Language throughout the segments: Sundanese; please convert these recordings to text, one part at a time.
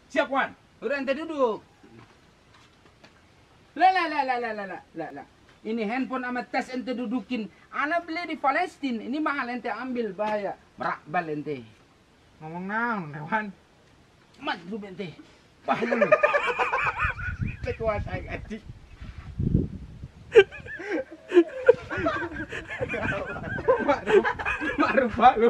Siap, Wan. Udah ente duduk. Lah lah lah lah lah lah lah lah. Ini handphone sama tas ente dudukin. Ana beli di Palestina. Ini mahal ente ambil, bahaya. Merakbal ente. Ngomong naon, Rewan? Majlub ente. Bahaya lu. Tekuat aing anjing. Ma'ruf lu.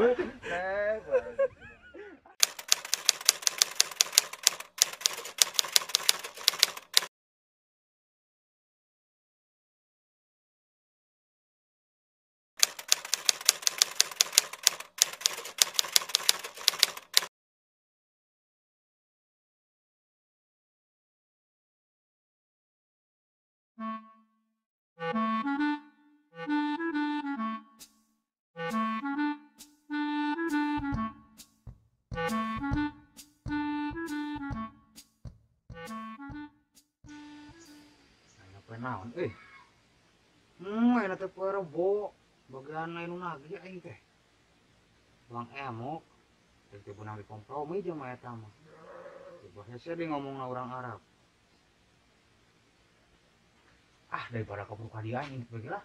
Naon euy. Ayeuna teh poe Rebo, bagian lain nu nagih aing teh. Bang emok, teh teu beunang dikompromi jeung eta mah. Coba hese deui ngomongna urang Arab. Ah, daripada kabur ka dia aing bagi lah.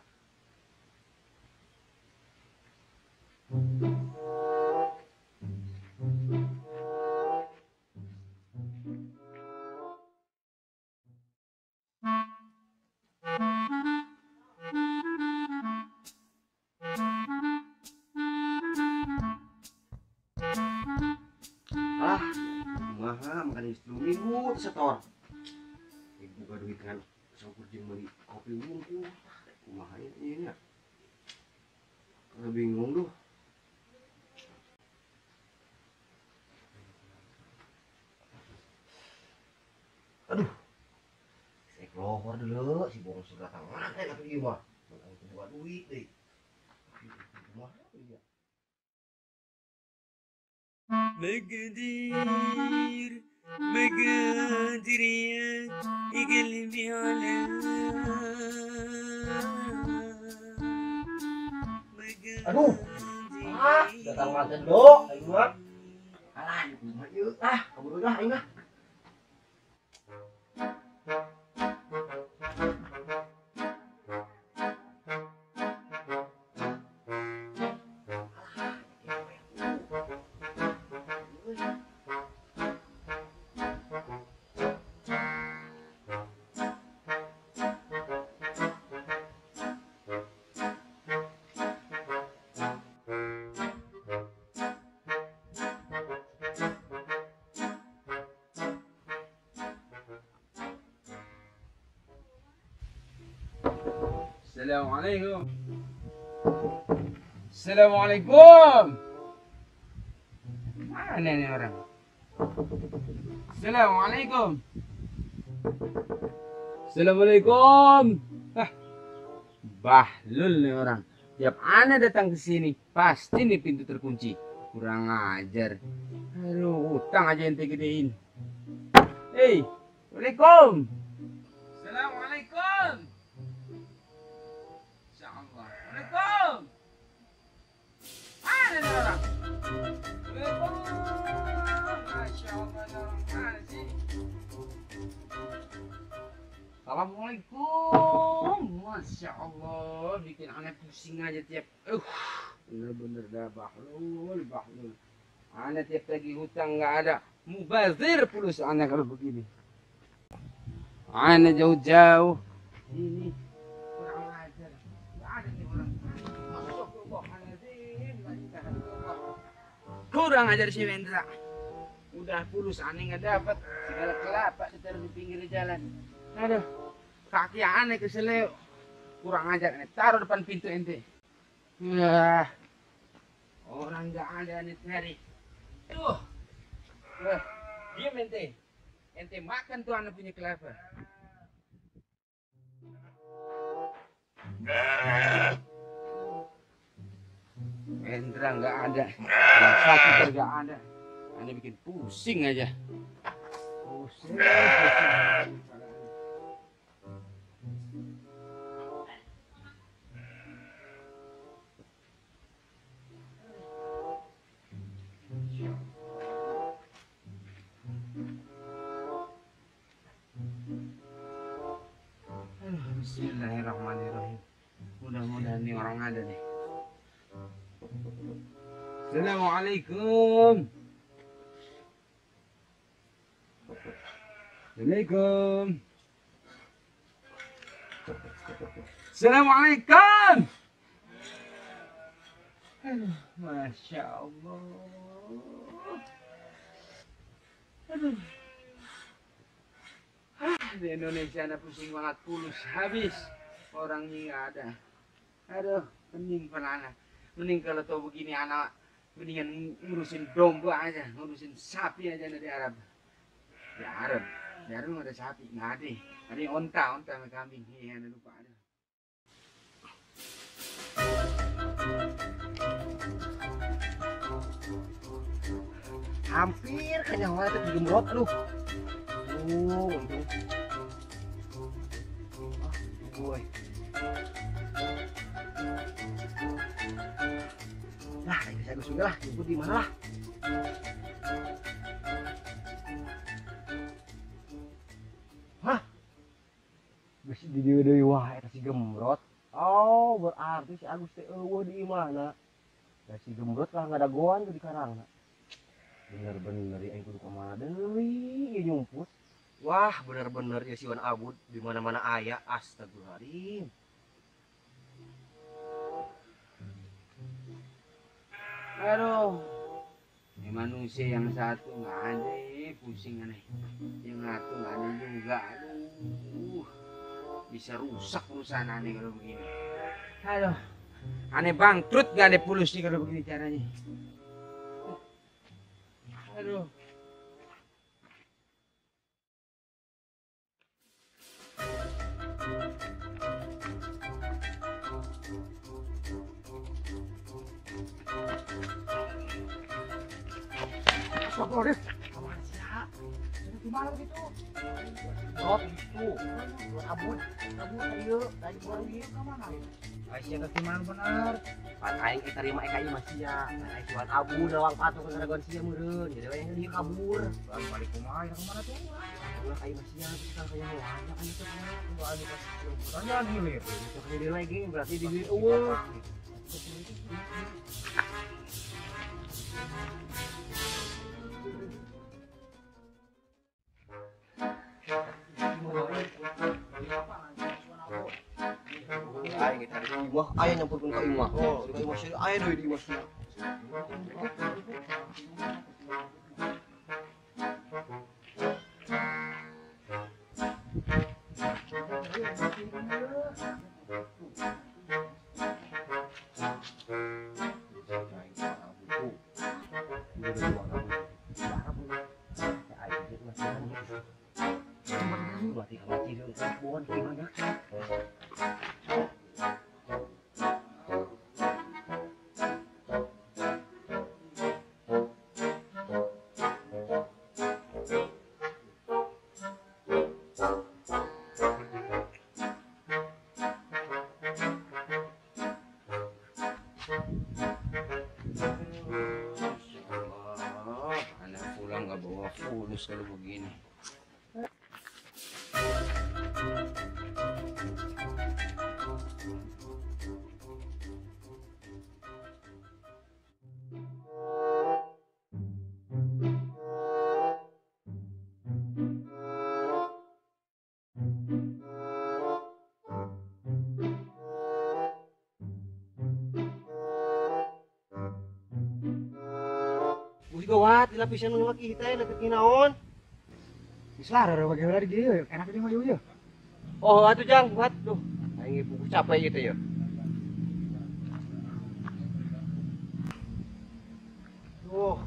Ah, kumaha makan di minggu setor. Ibu buka duit kan saukur jeung meuli kopi wungkul. Kumaha ya ieu nya? Bingung duh. Aduh. Saya keluar dulu si bongsu datang mana atuh ieu mah. Mun aing teu boga duit deui. Kumaha ieu? مقدير مقادير يا قلبي على Aduh. Ah, datang manten do, aing mah. Alah, kumaha ieu? Ah, kabur lah aing ah. Assalamualaikum. Assalamualaikum. Mana nih orang? Assalamualaikum. Assalamualaikum. Ah, bahlul nih orang. Tiap aneh datang ke sini pasti nih pintu terkunci. Kurang ajar. Aduh, utang aja ente gedein. Hei, Assalamualaikum. Assalamualaikum. Assalamualaikum. Mana nih orang? Assalamualaikum. Masya Allah, orang mana sih? Assalamualaikum. Masya Allah, bikin aneh pusing aja tiap. Bener-bener dah bahlul, bahlul. Aneh tiap lagi hutang nggak ada. Mubazir pulus aneh kalau begini. Aneh jauh-jauh. Ini kurang ajar. Nggak ada nih orang. Kurang ajar si Wendra. Udah pulus aneh nggak dapat. Segala kelapa ditaruh di pinggir jalan. Aduh, kaki aneh keseleo. Kurang ajar aneh. Taruh depan pintu ente. Wah, orang nggak ada aneh cari. Tuh, wah, diam ente. Ente makan tuh aneh punya kelapa. Wendra nggak ada, yang satu nggak ada. Aneh bikin pusing aja. Pusing, pusing. Bismillahirrahmanirrahim. Mudah-mudahan nih orang ada nih. Assalamualaikum. Assalamualaikum. Assalamualaikum. Aduh, Masya Allah. Aduh. Di Indonesia ada pusing banget, pulus habis, orangnya nggak ada. Aduh, mending pernah. Mending kalau tahu begini anak, mendingan ngurusin domba aja, ngurusin sapi aja dari Arab. Di Arab, di Arab nggak ada sapi, nggak ada. Ada onta, onta sama kambing. Iya, ada lupa ada. Hampir kenyawa itu digembrot, aduh. Oh, untung. Ah, boy. Nah, ini saya sudah lah, jemput di mana lah? Hah? Geus di dieu deui wae eta si Gembrot. Oh, berarti si Agus teh eueuh di imahna. Da si Gembrot lah ngadagoan tuh di karangna. Bener-bener ya, aing kudu ka mana deui ieu nyumput. Wah, bener-bener ya si Wan Abud di mana-mana aya, astagfirullahaladzim. Aduh, ini manusia yang satu nggak ada, pusing aneh. Yang satu nggak ada juga, aduh, bisa rusak perusahaan aneh kalau begini. Aduh, aneh bangkrut nggak ada pulus nih kalau begini caranya. Aduh. Astagfirullahaladzim. Apaan sih, ya? Gimana begitu? Gembrot gitu. Abud, kabur ieu, dari baru ieu ka mana ieu? Ai sia teh gimana bener? Pan aing teh terima eka ieu mah sia. Aing si Wan Abud lawang patuh ke saragon sia meureun. Jadi we yang ieu kabur. Balik kumaha ieu ka mana tuh? Ulah ka ieu mah sia terus kan kaya wanya kan itu mah. Tunggu anu pas jemputannya gilir. Itu kan di lagi berarti di dieu eueuh. Aing kita di imah, aya nyampurkeun ka imah. Oh, ka imah sia, aya deui di imah sia. Anak pulang nggak bawa fulus kalau begini. Gawat, dilapisan nu laki kita ya, deket naon. Geus lah, rada bagaimana di dieu, enak ini mah ieu. Oh, atuh Jang, buat duh. Aing buku capek gitu ya. Duh.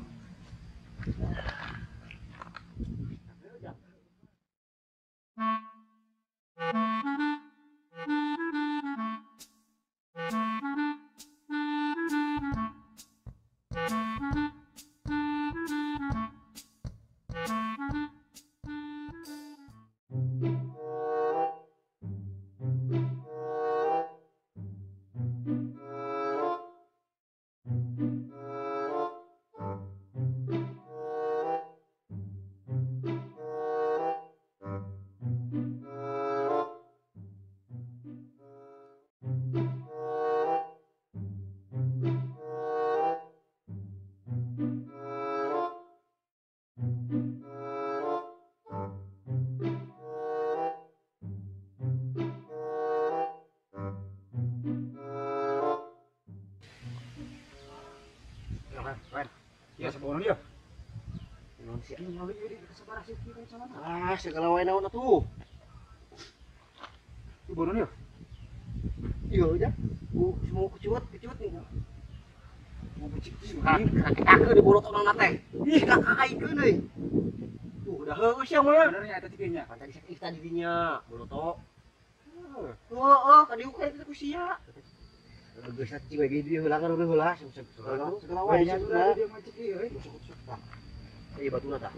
Aing meuli ieu di sabaraha sih kieu celana. Ah, segala wae naon atuh. Ieu bodoh ya. Iya aja. Ku semua kuciwat, kuciwat nih. Mau becik sih. Kakek di borotok nang teh. Ih, kakak aing euy. Tuh, udah heueuh sia mah. Bener nya eta cikeunya. Kan tadi sakit tadi dinya, borotok. Heeh, ka diuk kan ku sia. Geus cicing we di heula kan heula segala wae nya dia mah cik ieu euy. Ieu batuna tah.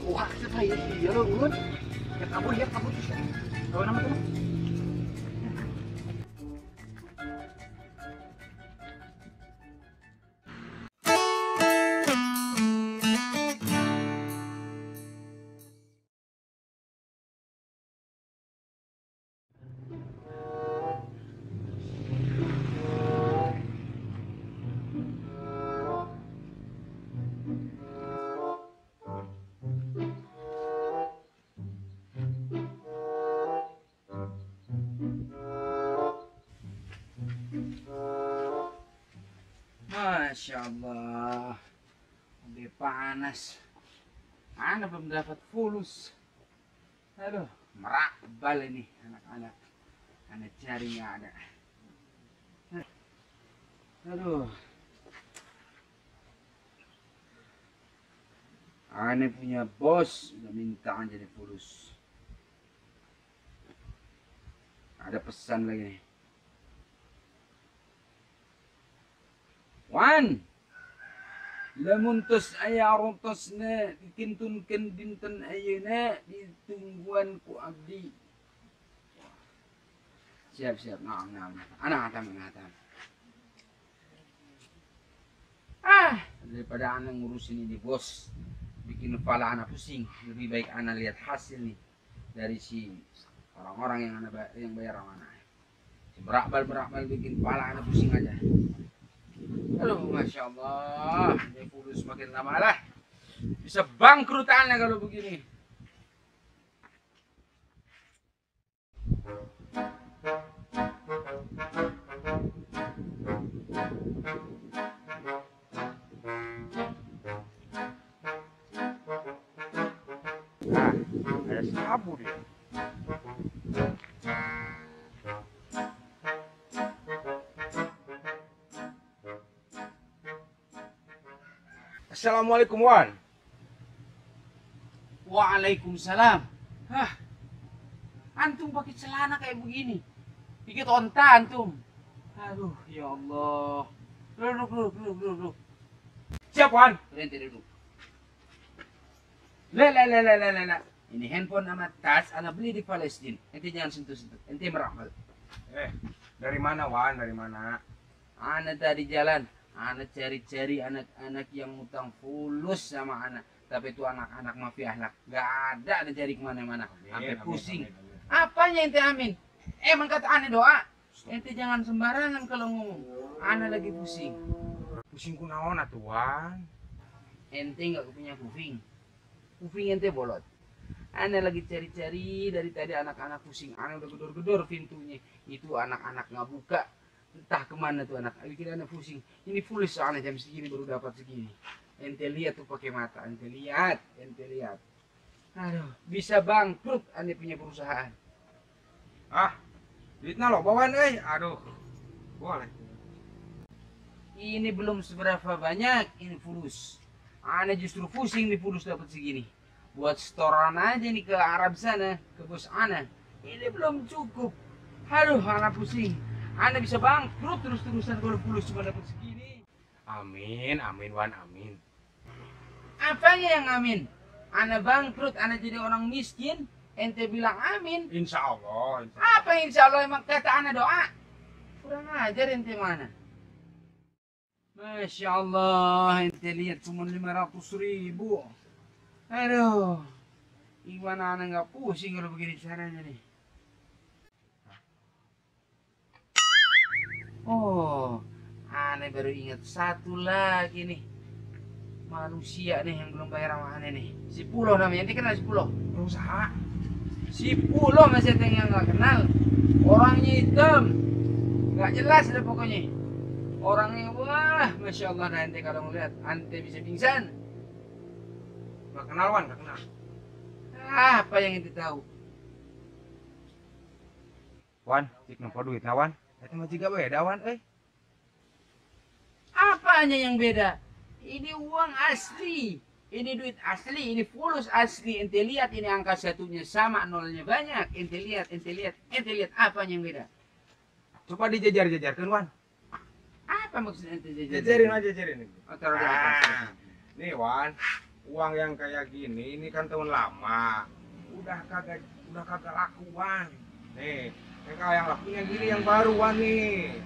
Wah, siapa ya? Iya lo, Gun. Ya kabur, ya kabur. Tahu nama tuh? Masya Allah, udah panas. Ana belum dapat fulus. Aduh, merakbal ini anak-anak. Ana cari nggak ada. Aduh. Ana punya bos udah minta jadi fulus. Ada pesan lagi nih. Wan, lamun tos aya rotosna dikintunkeun dinten ayeuna ditungguan ku abdi. Siap siap, nah nah. Anak atam atam. Ah, daripada anak ngurusin ini bos, bikin kepala anak pusing. Lebih baik anak lihat hasil nih dari si orang-orang yang anak yang bayar sama anak. Si berakbal bikin kepala anak pusing aja. Aduh, Masya Allah, ini fulus makin lama lah. Bisa bangkrut anak kalau begini. Ah, ada sabu dia. Assalamualaikum Wan. Waalaikumsalam. Hah, antum pakai celana kayak begini, dikit onta antum. Aduh, ya Allah. Duduk, duduk, duduk, duduk. Siap Wan. Berhenti duduk. Le, le, le, le, le, le. Ini handphone sama tas, ana beli di Palestina. Ente jangan sentuh-sentuh, ente merakal. Dari mana Wan? Dari mana? Ana tadi jalan. Ana cari-cari anak-anak yang ngutang fulus sama ana. Tapi itu anak-anak mafia ahlak. Gak ada ana cari kemana-mana. Sampai pusing. Amin, amin. Apanya ente amin? Emang kata ana doa. Ente jangan sembarangan kalau ngomong. Ana lagi pusing. Pusing kunaon atuh Wan? Ente nggak punya kuping. Kuping ente bolot. Ana lagi cari-cari dari tadi anak-anak pusing. Ana udah gedor-gedor pintunya. Itu anak-anak nggak buka. Entah kemana tuh anak, bikin anak pusing. Ini fulus soalnya jam segini baru dapat segini. Ente lihat tuh pakai mata, ente lihat, ente lihat. Aduh, bisa bangkrut ane punya perusahaan. Ah, duitnya lo bawaan, aduh, boleh. Ini belum seberapa banyak, ini fulus. Ane justru pusing nih fulus dapat segini. Buat setoran aja nih ke Arab sana, ke bos ana. Ini belum cukup. Aduh, anak pusing. Anda bisa bangkrut terus-terusan kalau fulus cuma dapat segini. Amin, amin Wan, amin. Apanya yang amin? Anda bangkrut, Anda jadi orang miskin, ente bilang amin. Insya Allah, insya Allah. Apa insya Allah, emang kata Anda doa? Kurang ajar ente mana? Masya Allah, ente lihat cuma 500.000. Aduh, gimana anak nggak pusing kalau begini caranya nih. Oh, aneh baru ingat satu lagi nih. Manusia nih yang belum bayar sama aneh nih. Si Pulo namanya, ente kenal si Pulo? Berusaha. Si Pulo masih ada yang nggak kenal. Orangnya hitam, nggak jelas deh pokoknya. Orangnya wah, masya Allah, dah ente kalau ngeliat ente bisa pingsan. Nggak kenal Wan, nggak kenal. Ah, apa yang ente tahu? Wan, cik nempo duit Wan. Itu mah juga beda Wan, eh. Apanya yang beda? Ini uang asli, ini duit asli, ini fulus asli. Ente lihat ini angka satunya sama, nolnya banyak. Ente lihat, ente lihat, ente lihat apanya yang beda? Coba dijajar-jajarkan Wan. Apa maksudnya ente jajar? Jajarin aja, jajarin. Oh, taruh di atas. Ah, nih Wan, uang yang kayak gini ini kan tahun lama. Udah kagak laku Wan. Nih, kayak yang lakunya gini yang baru Wan nih.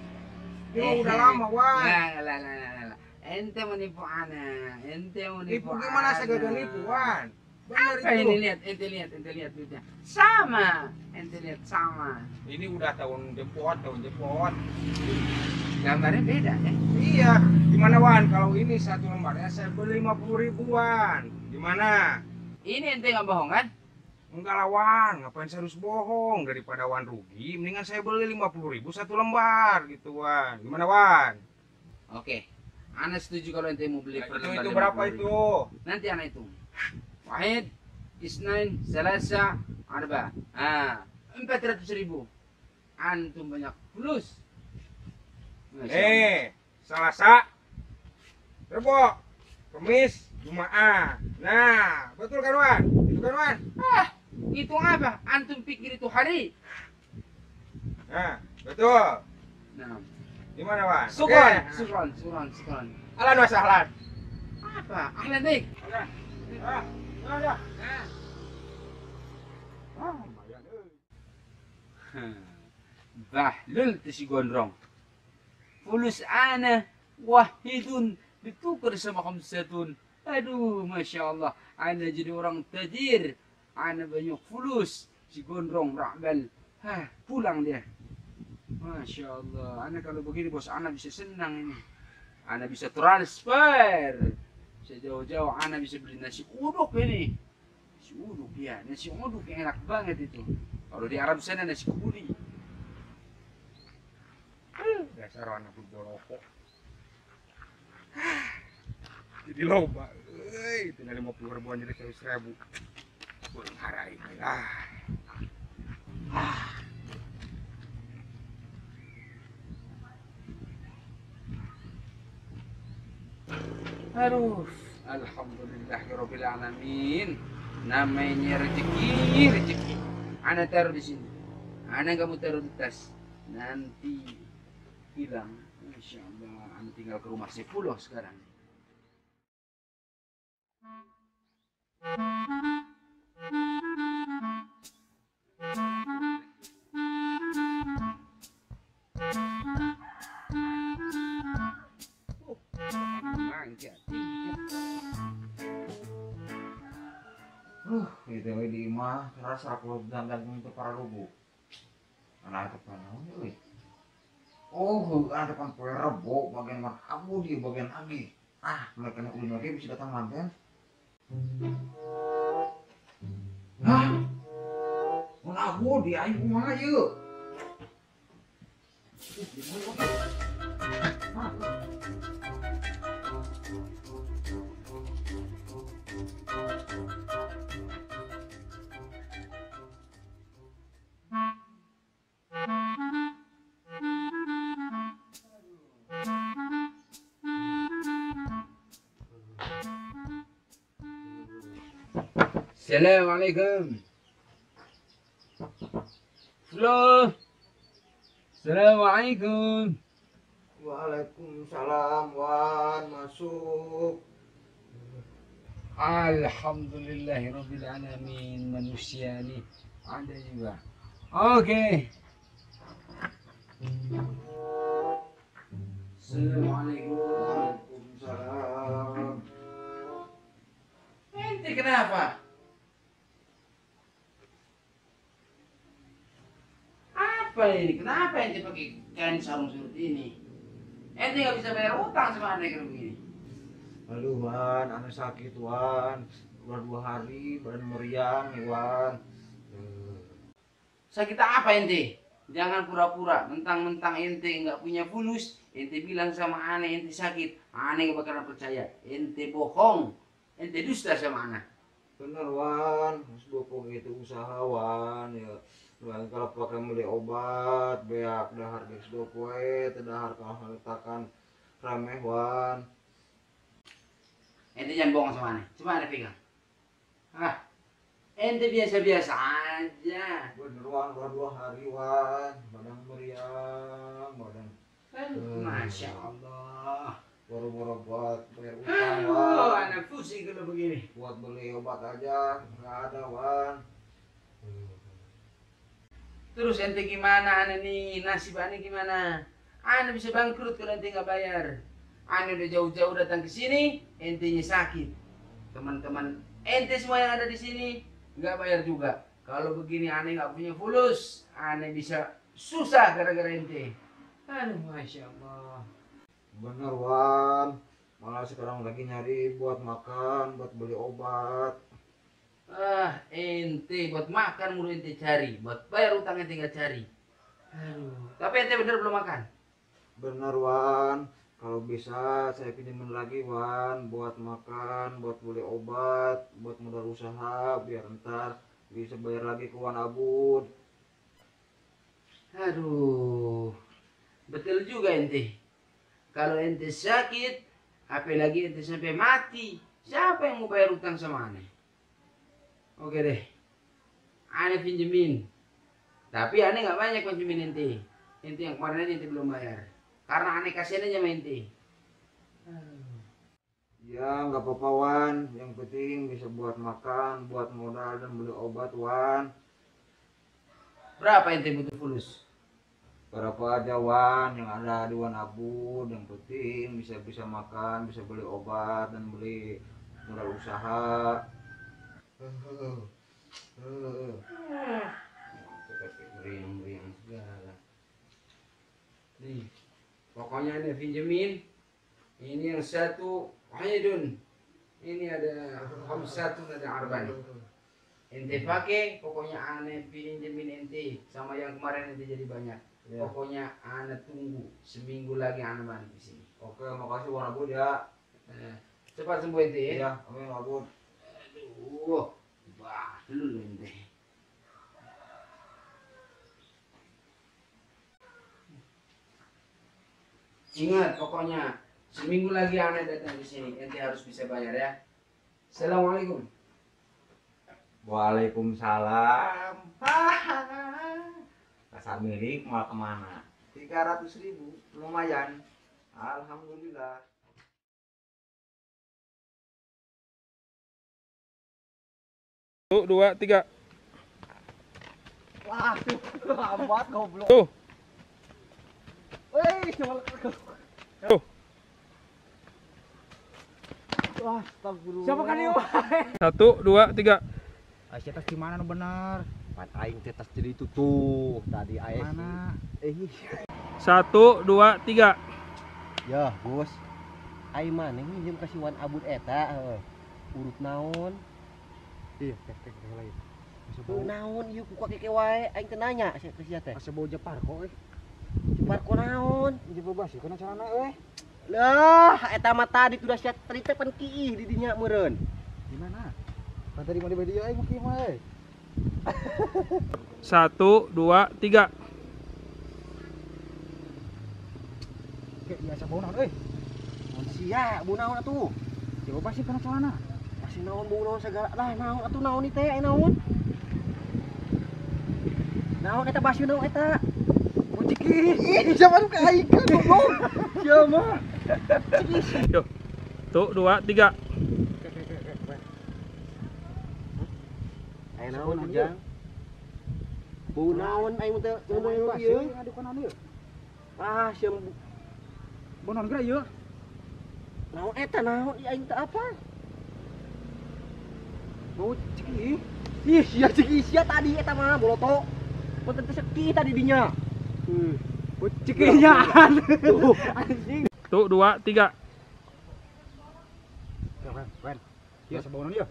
Ini udah lama Wan. Lah. Ente menipu ana, ente menipu. Nipu gimana saya gagal nipu Wan? Benar Apa itu. ini lihat, ente lihat duitnya. Sama, ente lihat sama. Ini udah tahun jepot, tahun jepot. Gambarnya beda ya? Iya. Gimana Wan? Kalau ini satu lembarnya saya beli 50.000 Wan. Gimana? Ini ente nggak bohong kan? Enggak lah Wan, ngapain saya harus bohong? Daripada Wan rugi, mendingan saya beli 50.000 satu lembar gitu Wan. Gimana Wan? Oke, ana setuju kalau ente mau beli Nah, per itu, lembar itu berapa 50.000. itu? Nanti ana hitung. Wahid, Isnain, Selasa, Arba. Ah, 400.000. Antum banyak plus. Eh, Selasa, Rebo, Kamis, Jumaat. Nah, betul kan Wan? Itu kan Wan? Ah, hitung apa? Antum pikir itu hari? Nah, betul. Nah, gimana Wan? Syukron, syukron, syukron, syukron. Ahlan wa sahlan. Apa? Ahlan dik. Oke. Ah, ya. Ah, lumayan. Bahlul si gondrong. Fulus ana wahidun ditukar sama khamsatun. Aduh, masya Allah. Ana jadi orang tajir. Ana banyak fulus. Si gondrong rakbal. Hah, pulang dia. Masya Allah. Ana kalau begini bos, ana bisa senang ini. Ana bisa transfer. Bisa jauh-jauh, ana bisa beli nasi uduk ini. Nasi uduk ya, nasi uduk yang enak banget itu. Kalau di Arab sana nasi kebuli. Dasar anak berrokok. Jadi loba. Euy, tinggal 50 ribuan jadi 100.000. Beungharai lah. Aduh, alhamdulillahirabbil alamin. Namanya rezeki, rezeki. Ana taruh di sini. Ana nggak mau taruh di tas. Nanti hilang. Masya Allah, ana tinggal ke rumah si Pulo sekarang. Gitu we di imah terasa aku dandan untuk para lugu. Anak depan naon euy. Oh, heuh anak depan poe Rebo bagian mana abu di bagian lagi. Ah, mereka ulun lagi bisa datang manten. Hah? Mun abu di aing kumaha ieu? Assalamualaikum. Halo. Assalamualaikum. Waalaikumsalam Wan, masuk. Alhamdulillahirabbil alamin, manusia nih ada juga. Oke. Assalamualaikum. Ente kenapa? Apa ini? Kenapa ente pakai kain sarung seperti ini? Ente nggak bisa bayar utang sama aneh kalau begini. Aduh Wan, aneh sakit Wan. Udah 2 hari badan meriang nih Wan. Sakit apa ente? Jangan pura-pura, mentang-mentang ente nggak punya fulus, ente bilang sama aneh ente sakit, aneh nggak bakalan percaya. Ente bohong, ente dusta sama aneh. Bener Wan, harus bohong itu usaha Wan ya. Wan kalau pakai beli obat, beak dahar geus dua poe, teu dahar kalau letakkan rameh Wan. Ente jangan bohong sama aneh, coba aneh pegang. Ah, ente biasa-biasa aja. Bener Wan, udah 2 hari Wan, badan meriang, badan. Masya Allah. Boro-boro buat bayar utang Wan. Anak pusing kalau begini. Buat beli obat aja nggak ada Wan. Terus ente gimana aneh nih, nasib aneh gimana? Aneh bisa bangkrut kalau ente nggak bayar. Aneh udah jauh-jauh datang ke sini, entenya sakit. Teman-teman ente semua yang ada di sini nggak bayar juga. Kalau begini aneh nggak punya fulus, aneh bisa susah gara-gara ente. Aduh, masya Allah. Bener Wan, malah sekarang lagi nyari buat makan, buat beli obat. Ah, ente buat makan mulu ente cari, buat bayar utang ente nggak cari. Aduh, tapi ente bener belum makan? Bener Wan, kalau bisa saya pinjemin lagi Wan, buat makan, buat beli obat, buat modal usaha, biar ntar bisa bayar lagi ke Wan Abud. Aduh, betul juga ente. Kalau ente sakit, apalagi ente sampai mati, siapa yang mau bayar utang sama aneh? Oke deh, aneh pinjemin. Tapi aneh nggak banyak pinjemin ente. Ente yang kemarin aja ente belum bayar. Karena aneh kasihan aja sama ente. Ya nggak apa-apa Wan, yang penting bisa buat makan, buat modal dan beli obat Wan. Berapa ente butuh fulus? Berapa aja Wan, yang ada di Wan Abud, yang penting bisa bisa makan, bisa beli obat dan beli modal usaha. Meriang-meriang segala. Nih, pokoknya ini pinjemin. Ini yang satu, pokoknya Dun. Ini ada satu ada arban. Ente pakai, pokoknya aneh pinjemin ente sama yang kemarin ente jadi banyak. Ya. Pokoknya aneh tunggu seminggu lagi aneh balik di sini. Oke, makasih Wan Abud ya. Cepat sembuh ente ya. Iya, amin Abud. Aduh, bah, dulu ente. Ingat, pokoknya seminggu lagi aneh datang di sini, ente harus bisa bayar ya. Assalamualaikum. Waalaikumsalam. Pasar milik mau kemana? 300.000 lumayan. Alhamdulillah. 1, 2, 3. Wah, lambat goblok. Tuh. Wih, tuh. Wah, astagfirullah. Siapa kan ini? 1, 2, 3. Aisyah tas di mana benar? Pan aing teh tas jadi itu tuh tadi aing. Mana? 1, 2, 3. Ya, Bos. Aing maneh minjem ka si Wan Abud eta heuh. Urut naon? Iya, teh lain. Naon ieu ku kake wae aing teh nanya ka sia teh. Asa bau Jeparko euy. Jeparko naon? Jepar basi kana carana euy. Lah, eta mah tadi udah sia tadi teh pan kiih di dinya meureun. Di mana? Pan tadi mah di dieu aing mah kieu mah euy. 1, 2, 3. Oke, biasa bau naon euy. Mun sia, bau naon atuh? Coba pasti kana celana. Pasti naon bau naon segala. Lah naon atuh naon ieu teh aya naon? Naon eta basi naon eta? Mun ciki. Ih, siapa nu ka aing kan goblok. Sia mah. Yo. 1, 2, 3. Aya naon ujang? Bau naon aing teh ngomong ieu? Ah, sia bau naon geura ieu? Naon eta naon ieu aing teh apa? Mau ceki. Ih, sia ceki sia tadi eta mah boloto. Punten teh seki tadi dinya. Cekinya. Anjing. 1 2 3. Wen. Ieu sabawa naon ieu?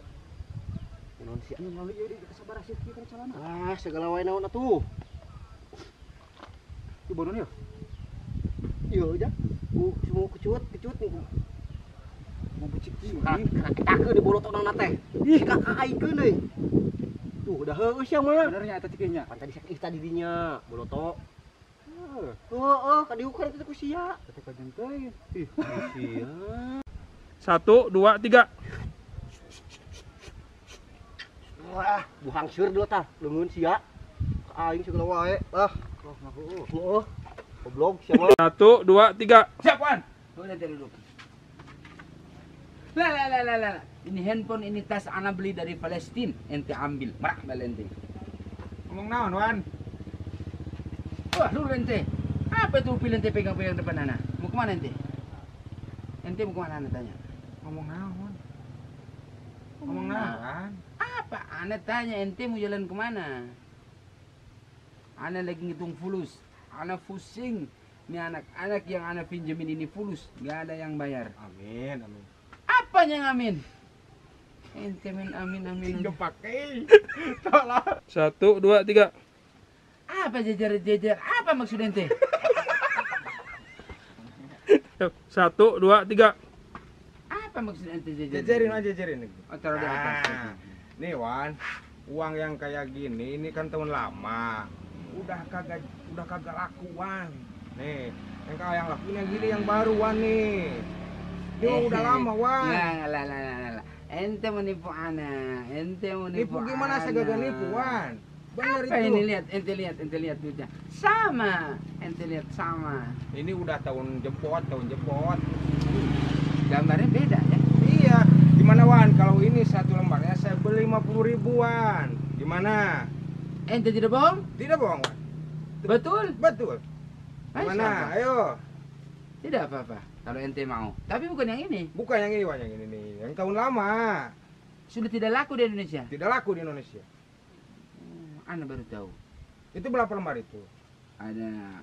Naon sia anu melalui ieu di sabar sih kieu kana calana. Ah, segala wae naon atuh. Ieu bawa naon ieu? Ieu aja. Semua kecut nih. Mau becik ieu. Kitakeun di boloto naon teh. Ih, kakak aingkeun euy. Tuh, udah heueuh sia mah. Bener nya eta cekihnya. Pan tadi sakih tadi dinya boloto. Heeh, ka diukur itu ku sia. Teh kajeng teh. Ih, sia. 1 2 3. Wah, buhang seur dulu tah, leungeun sia. Ka aing segala wae. Ah, heueuh. Goblok sia mah. 1 2 3. Siap, Wan. Udah duduk. Lah lah lah lah. Ini handphone, ini tas ana beli dari Palestina, ente ambil, merak bal ente. Ngomong naon, Wan? Wah, lu ente. Apa itu upil ente pegang-pegang depan ana? Mau kemana ente? Ente mau kemana ana tanya? Ngomong naon? Ngomong naon? Apa? Ana tanya ente mau jalan kemana? Ana lagi ngitung fulus. Ana pusing. Ini anak-anak yang ana pinjemin ini fulus, nggak ada yang bayar. Amin, amin. Apanya yang amin? Ente main amin amin. Tinggal pakai. Tolong. 1 2 3. Apa jejer-jejer? Apa maksud ente? 1 2 3. Apa maksud ente jejer? Jejerin aja, jejerin. Oh, taruh di atas. Nah, nih Wan, uang yang kayak gini ini kan tahun lama. Udah kagak laku, Wan. Nih, yang lakuin yang gini yang baru, Wan nih. Ini udah lama, Wan. Lah lah lah lah. Ente menipu ana, ente menipu. Nipu gimana? Saya gagal nipu, Wan. Bener apa itu. Ini lihat, ente lihat duitnya. Sama, ente lihat sama. Ini udah tahun jempot, Gambarnya beda ya? Iya. Gimana, Wan? Kalau ini satu lembarnya saya beli 50 ribuan. Gimana? Ente tidak bohong? Tidak bohong, Wan. Betul? Betul. Gimana? Ayo. Tidak apa-apa kalau ente mau. Tapi bukan yang ini. Bukan yang ini, Wan, yang ini nih. Yang tahun lama. Sudah tidak laku di Indonesia? Tidak laku di Indonesia. Ana baru tahu. Itu berapa lembar itu? Ada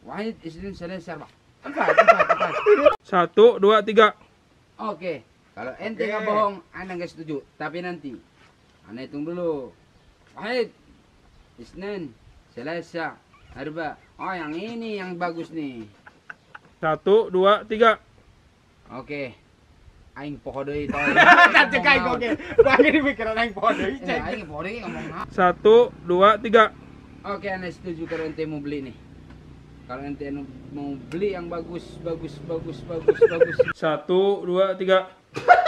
Wahid, Isnin, Selasa, Arba. 4, 4, 4. 1 2 3. Oke. Kalau ente nggak bohong, ana nggak setuju. Tapi nanti ana hitung dulu. Wahid, Isnin, Selasa, Arba. Oh, yang ini yang bagus nih. 1 2 3. Oke. Aing poho deui toy. Cek aing oke. Bagi dipikiran aing poho deui. Aing poho deui ngomong. 1 2 3. Oke, ana setuju kalau ente mau beli nih. Kalau ente mau beli yang bagus, bagus, bagus, bagus, bagus. 1 2 3.